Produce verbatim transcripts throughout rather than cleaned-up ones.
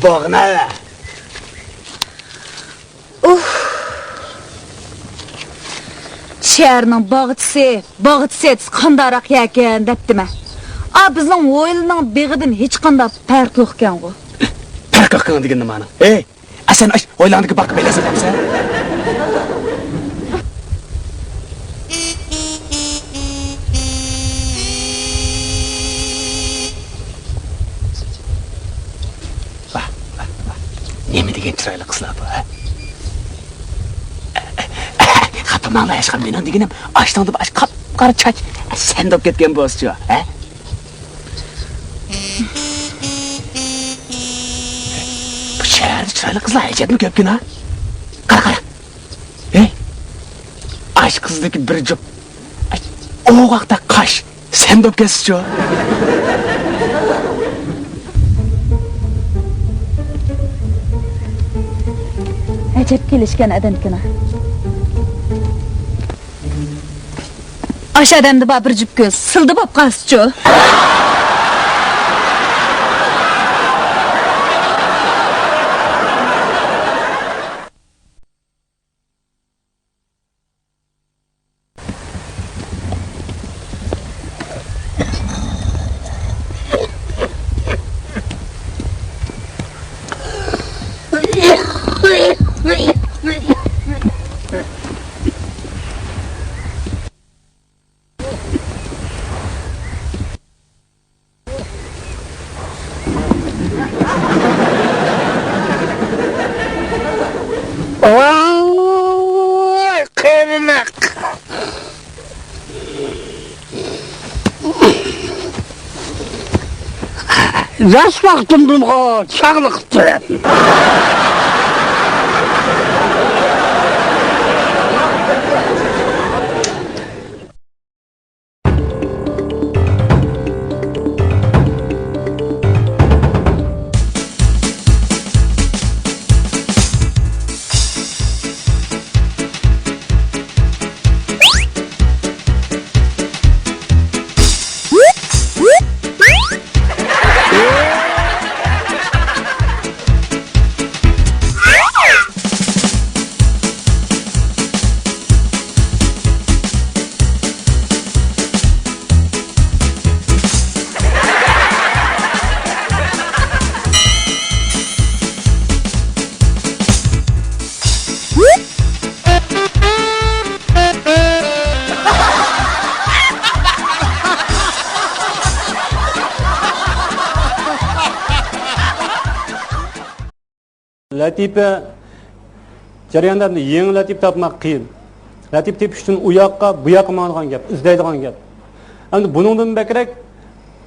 باغنى. ئۇھ. شەھەرنىڭ باغچىسى، باغچىسى قانداقراق يەكەن دەپتىمەن. ئا، بىزنىڭ ھويلىنىڭ بېغىدىن ھېچقانداق پەرقى يوقكەنغۇ. پەرقى يوقكەن دېگەن نېمانىڭ؟ ھەي، ئا، سەن ئاش ھويلاڭدىكى باغقا بېلەزە بولسا. ۋاھ، ۋاھ، ۋاھ. نېمە دېگەن چىرايلىق قىزلار بۇ، ھە؟ خاپىماڭلار، ھېچقانداق، مېنىڭ دېگىنىم ئاشنىڭدا بار ئاش قاپقارا چاچ سەندە بولۇپ كەتكەن بولسىچۇ، ھە؟ بۇ شەھەردە چىرايلىق قىزلار ئەجەبمۇ كۆپكىن ھە؟ قارا، قارا. ھەي، ئاش قىزدىكى بىر جۈپ ئوغاقتەك قاش سەندە بولۇپ كەتسىچۇ. ئەجەب كېلىشكەن ئادەمكىنا. ئاشۇ ئادەمدە بار بىر جۈپ كۆز سىلدا بولۇپ قالسىچۇ. ۋاي، قېرىلىق! ياش ۋاقتىمدىنغۇ چاغلىقىپتۇ. لەتىپە جەريانىدا يېڭى لەتىپە تاپماق قىيىن. لەتىپە تېپىش ئۈچۈن ئۇ ياققا، بۇ ياققا ماڭىدىغان گەپ، ئىزدەيدىغان گەپ. ئەمدى بۇنىڭدىن بەكرەك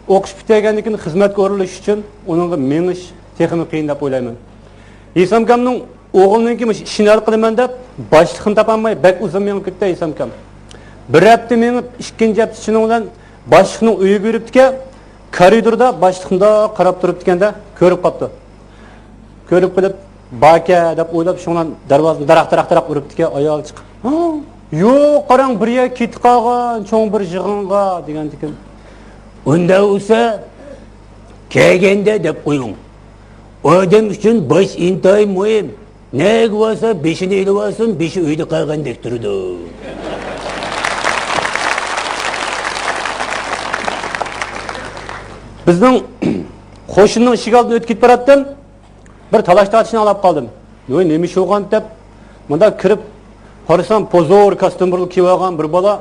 ئوقۇش پۈتتۈرگەندىن كېيىن خىزمەتكە ئورۇنلىشىش ئۈچۈن ئۇنىڭغا مېڭىش تېخىمۇ قىيىن دەپ ئويلايمەن. ھېسامكامنىڭ ئوغلىنىڭكى مۇشۇ ئىشىنى ھەل قىلىمەن دەپ باشلىقىنى تاپالماي بەك ئۇزۇن مېڭىپ كەتتى ھېسامكام. بىر ھەپتە مېڭىپ، ئىككىنچى ھەپتىسى شۇنىڭ بىلەن باشلىقنىڭ ئۆيىگە بېرىپتىكەن. كارىدوردا باشلىق مۇنداق قاراپ تۇرۇپتىكەندە كۆرۈپ قاپتۇ. كۆرۈپ قېلىپ، باركەن دەپ ئويلاپ، شۇڭا دەرۋازىنى داراق، داراق، داراق ئۇرۇپتىكەن، ئايال چىقىپ، ھا، يوق، قاراڭ، بىر يەرگە كېتىپ قالغان، چوڭ بىر يىغىنغا، دېگەنتىكەن. ئۇنداق بولسا، كەلگەندە دەپ قويۇڭ. ئادەم ئۈچۈن باش ئىنتايىن مۇھىم. نەگە بارسا بېشىنى ئېلىۋالسۇن، بېشى ئۆيدە قالغاندەك تۇرىدۇ. بىزنىڭ قوشنىنىڭ ئىشىك ئالدىدىن ئۆتۈپ كېتىپ باراتتىم. بىر تالاش تارتىشنى ئاڭلاپ قالدىم. ۋوي، نېمە ئىش بولغان دەپ، مۇنداق كىرىپ قارىسام، پوزور كاستيۇم كىيىۋالغان بىر بالا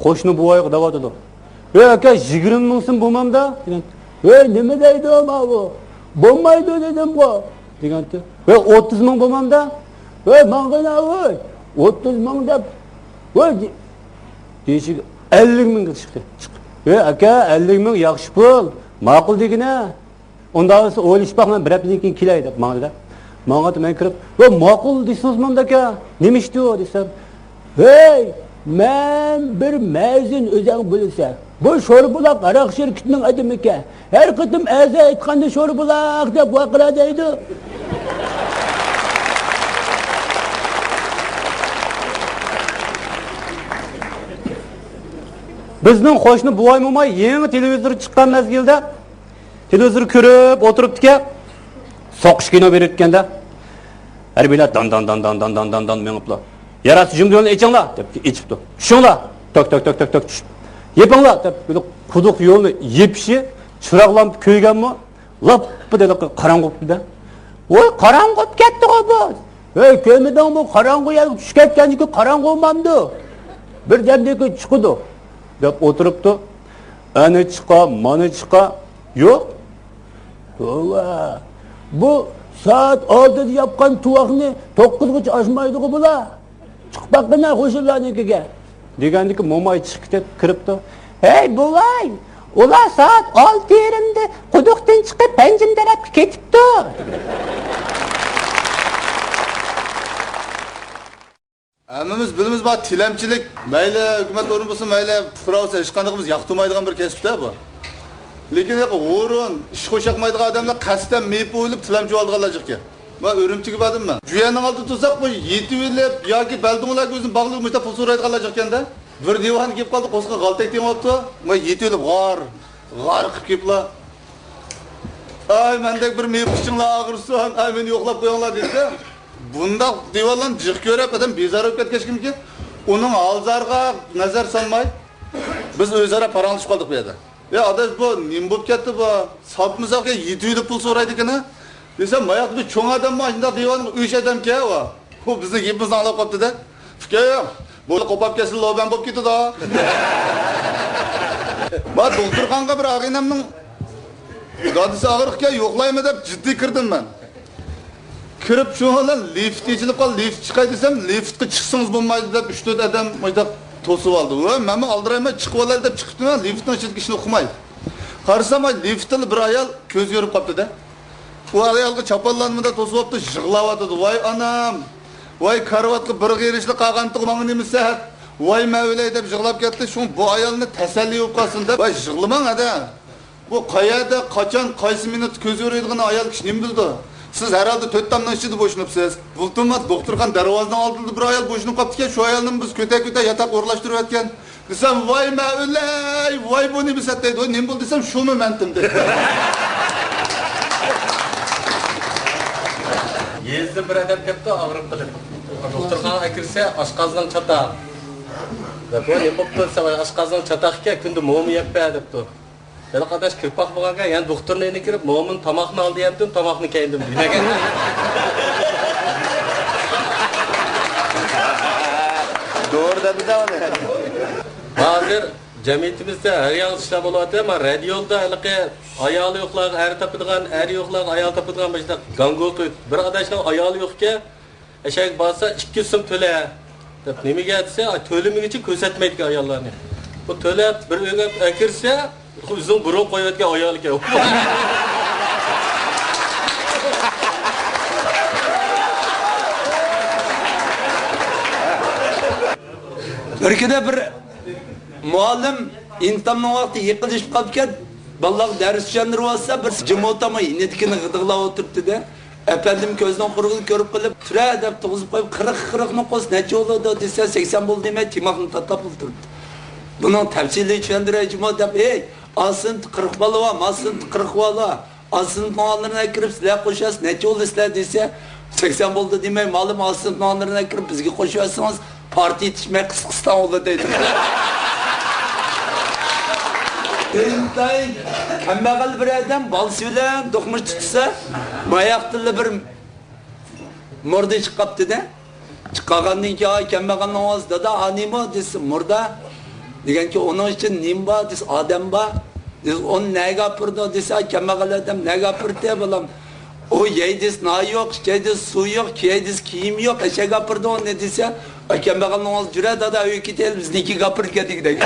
قوشنا بوۋايغا دەۋاتىدۇ. «ۋەي، ئاكا، يىگىرمە مىڭ سوم بولمامدا؟» دېگەن. «ۋەي، نېمە دەيدۇ ماۋۇ؟ بولمايدۇ دېدىمغۇ.» دېگەنتى. «ۋەي، ئوتتۇز مىڭ بولمامدا؟» «ۋەي، ماڭغىنا، ۋەي، ئوتتۇز مىڭ دەپ، ۋەي.» دېيىشىگە ئەللىك مىڭغا چىقتى. چىقىپ. ئەي ئاكا، ئەللىك مىڭ ياخشى پۇل، ماقۇل دېگىنە. ئۇنداق بولسا ئويلىشىپ باق، مەن بىر ھەپتىدىن كېيىن كېلەي دەپ ماڭدى-دە. ماڭغاندا مەن كىرىپ، ۋە ماقۇل دېسىڭىز مانداكا، نېمە ئىشتۇ دېسەم، ھەي، مەن بىر مەزىن، ئۆزەڭ بىلىسەن. بۇ شوربۇلاق ھاراق شىركىتىنىڭ ئادىمىكەن. ھەر قېتىم ئەزا ئېيتقاندا شوربۇلاق دەپ ۋارقىرا دەيدۇ. بىزنىڭ قوشنا بوۋاي موماي يېڭى تېلېۋىزور چىققان مەزگىلدە تېلېۋىزور كۆرۈپ ئولتۇرۇپتىكەن. سوقۇش كىنو بېرىپتىكەن-دە. ھەربىيلەر دان دان دان دان دان دان دان مېڭىپلا. يەر ئاستى جۇمدۇ يولىنى ئېچىڭلار دەپ ئېچىپتۇ. چۈشۈڭلار. تۆك تۆك تۆك تۆك تۆك چۈشۈپ. يېپىڭلار دەپ بىر قۇدۇق يولنى يېپىشى، چىراغ لامپا كۆيگەنمۇ، لاپپىدە قاراڭغۇ بوپتۇ-دە. ۋوي، قاراڭغۇ بوپ كەتتىغۇ بۇ. ھەي، كۆرمىدىڭمۇ؟ قاراڭغۇ يەرگە چۈشۈپ كەتكەندىن كېيىن قاراڭغۇ بولمامدۇ؟ بىردەمدىن كېيىن چىقىدۇ، دەپ ئولتۇرۇپتۇ. ئەنە چىقا، مانا چىقا، يوق. توۋا، بۇ سائەت ئالتىدا ياپقان تۇۋاقنى توققۇزغىچە ئاچمايدىغۇ بۇلار. چىقىپ باققىنا قوشنىلارنىڭكىگە. دېگەندىكى موماي چىقىپ كېتىپ كىرىپتۇ. ھەي بوۋاي، ئۇلار سائەت ئالتە يېرىمدە قۇدۇقتىن چىقىپ پەنجىم تەرەپكە كېتىپتۇ. ھەممىمىز بىلىمىز بار، تىلەمچىلىك مەيلى ھۆكۈمەت ئورنى بولسۇن، مەيلى پۇقرا بولسۇن، ھېچقاندىقىمىز ياقتۇرمايدىغان بىر كەسىپتە بۇ. لېكىن ھۇرۇن، ئىش خۇش ياقمايدىغان ئادەملەر قەستەن مېيىپ ئويۇلۇپ تىلەمچى بولىدىغانلار جىقكەن. مەن ئۈرۈمچىگە باردىم مەن. جۈيەننىڭ ئالدىدا تۇرساق، بۇ يېتىۋېلىپ ياكى بەلدىڭلارگە ئۆزىنى باغلىۋېلىپ مۇشۇنداق پۇل سورايدىغانلار جىقكەن-دە. بىر دىۋان كېلىپ قالدى، قورسىقىغا غالتەك تېڭىۋاپتۇ. مانا يېتىۋېلىپ غار، غار قىلىپ كېلىپلا. ئاي، مەندەك بىر مېيىپ ئىچىڭلار ئاغرىسۇن، ئاي، مېنى يوقلاپ قويۇڭلار دېسە، بۇنداق دىۋانلارنى جىق كۆرۈپ، ئادەم بىزار بولۇپ كەتكەچكىمىكىن، ئۇنىڭ ھال-زارىغا نەزەر سالماي، بىز ئۆزئارا پاراڭلىشىپ قالدۇق بۇ يەردە. يا ئاداش، بۇ نېمە بولۇپ كەتتى بۇ؟ ساپمۇ ساپ يېتىۋېلىپ پۇل سورايدىكەن-ھە؟ دېسەم، ماياقتا بىر چوڭ ئادەم بار، شۇنداق دىۋانغا ئۈچ ئادەمكەن ئۇ. ئۇ بىزنىڭ گېپىمىزنى ئاڭلاپ قاپتۇ-دە. ئۇكام، بۇ قوپاپ كەتسە لوبەن بولۇپ كېتىدۇ. ما دوختۇرخانىغا بىر ئاغىنەمنىڭ دادىسى ئاغرىقكەن، يوقلايمەن دەپ جىددىي كىردىم مەن. كىرىپ شۇ بىلەن لىفت ئېچىلىپ قال، لىفت چىقاي دېسەم، لىفتقا چىقسىڭىز بولمايدۇ دەپ ئۈچ تۆت ئادەم مۇشۇنداق توسۇۋالدى. ۋە مەنمۇ ئالدىرايمەن، چىقىۋالاي دەپ چىقىپتىمەن، لىفتنىڭ ئىچىدىكى ئىشنى ئۇقماي. قارىسام، ئاي، لىفتتىلا بىر ئايال كۆز يورۇپ قاپتۇ-دە. ئۇ ئايالغا چاپانلارنى مۇنداق توسۇۋاپتۇ، يىغلاۋاتىدۇ. ۋاي ئانام! ۋاي كارىۋاتقا بىر غېرىشلا قالغانتىغۇ، ماڭا نېمە سەت! ۋاي مەۋلەي دەپ يىغلاپ كەتتى. شۇڭا بۇ ئايالنى تەسەللى بولۇپ قالسۇن دەپ، ۋاي يىغلىماڭ ھەدە! بۇ قەيەردە، قاچان، قايسى مىنۇتتا كۆز يورۇيدىغىنى ئايال كىشى نېمە بىلىدۇ؟ سىز ھەرھالدا تۆت تامنىڭ ئىچىدە بوشىنىپسىز. بۇلتۇرما دوختۇرخانا دەرۋازىنىڭ ئالدىدا بىر ئايال بوشىنىپ قاپتىكەن، شۇ ئايالنىمۇ بىز كۆتە-كۆتە ياتاق ئورۇنلاشتۇرۇۋەتكەن. دېسەم، ۋاي مەۋلەي، ۋاي بۇ نېمە سەت دەيدۇ، ۋاي نېمە بولدى دېسەم، شۇمۇ مەن دېدى. يېزىدىن بىر ئادەم كەپتۇ، ئاغرىپ قېلىپ. دوختۇرخانىغا كىرسە، ئاشقازىنىڭ چاتاق دەپ، ۋاي نېمە بوپتۇ دېسە، ۋاي ئاشقازىنىڭ چاتاق ئىكەن، كۈندە موما يەپ بەر دەپتۇ. ھېلىقى ئاداش كىرپاق بولغانكەن، يەنە دوختۇرنىڭ يېنىغا كىرىپ، مومىنى تاماقنى ئالدى يەمدىم، تاماقنى كەينىدىم دېمەكەن. دورا دەپتۇ-دە ئۇنى. ھازىر جەمئىيىتىمىزدە ھەر ياڭزا ئىشلار بولۇۋاتىدۇ، ئەمما رادىيودا ھېلىقى ئايالى يوقلارغا ئەر تاپىدىغان، ئەرى يوقلارغا ئايال تاپىدىغان مۇشۇنداق گاڭگو قىلىپ، بىر ئاداشنىڭ ئايالى يوقكەن، ئەشەگە بارسا، ئىككى سوم تۆلە دەپ، نېمىگە دېسە، تۆلىمىگۈچە كۆرسەتمەيدىكەن ئاياللارنى. بۇ تۆلەپ، بىر ئۆيگە ئەكىرسە، ئۆزىنىڭ بۇرۇن قويۇۋەتكەن ئايالىكەن. بىر كۈنى بىر مۇئەللىم ئىمتىھاننىڭ ۋاقتى يېقىنلىشىپ قاپتىكەن، بالىلارغا دەرس چۈشەندۈرۈۋاتسا، بىر جىمى ئولتۇرماي يېنىدىكىنى غىدىقلاۋ ئولتۇرۇپتۇ-دە. ئەپەندىم كۆزىنىڭ قۇرىقىنى كۆرۈپ قېلىپ، «تۈرە» دەپ تۇغۇزۇپ قويۇپ، «قىرىق، قىرىقنى قوش، نەچچە بولىدۇ؟» دېسە، «سەكسەن بولدى» دېمەي، تىماقنى تاتاپ ئولتۇرۇپتۇ. بۇنىڭ تەپسىلىي چۈشەندۈرەي جۇمۇ دەپ، «ئەي، ئا سىنىپتا قىرىق بالا بار، ما سىنىپتا قىرىق بالا بار. ئا سىنىپنىڭ ئالدىدىن ئەكىرىپ، سىلەر قوشۇۋەتسە، نەچچە بولىسىلەر؟» دېسە، «سەكسەن بولدى» دېمەي، مۇئەللىم، «ئا سىنىپنىڭ ئالدىدىن ئەكىرىپ، بىزگە قوشۇۋەتسىڭىز، پارتىيە يېتىشمەي قىسقىستان بولىدۇ» دەيدۇ. ئىنتايىن كەمبەغەل بىر ئادەم بالىسى بىلەن دوقمۇش تۇتسا، ماياقتىنلا بىر مۇردە چىقىپ قاپتۇ-دە. چىقىپ قالغاندىن كېيىن، ئاي، كەمبەغەلنىڭ ئاۋازى، «دادا، ئا نېمە؟» دېسە، «مۇردە.» دېگەنكى، «ئۇنىڭ ئىچىدە نېمە بار؟» دېسە، «ئادەم بار.» دېسە، «ئۇنى نەگە ئاپىرىدۇ؟» دېسە، «ئاي، كەمبەغەل ئادەم نەگە ئاپىرىدۇ، بالام؟ ئۇ يەي دېسە نان يوق، ئىچەي دېسە سۇ يوق، كىيەي دېسە كىيىم يوق، ئەشەگە ئاپىرىدۇ ئۇنى» دېسە، «ئاي، كەمبەغەلنىڭ ئاۋازى، جۈرە، دادا، ئۆيگە كېتەيلى، بىزنىڭكىگە ئاپىرىدىكەن» دېگۈدەك.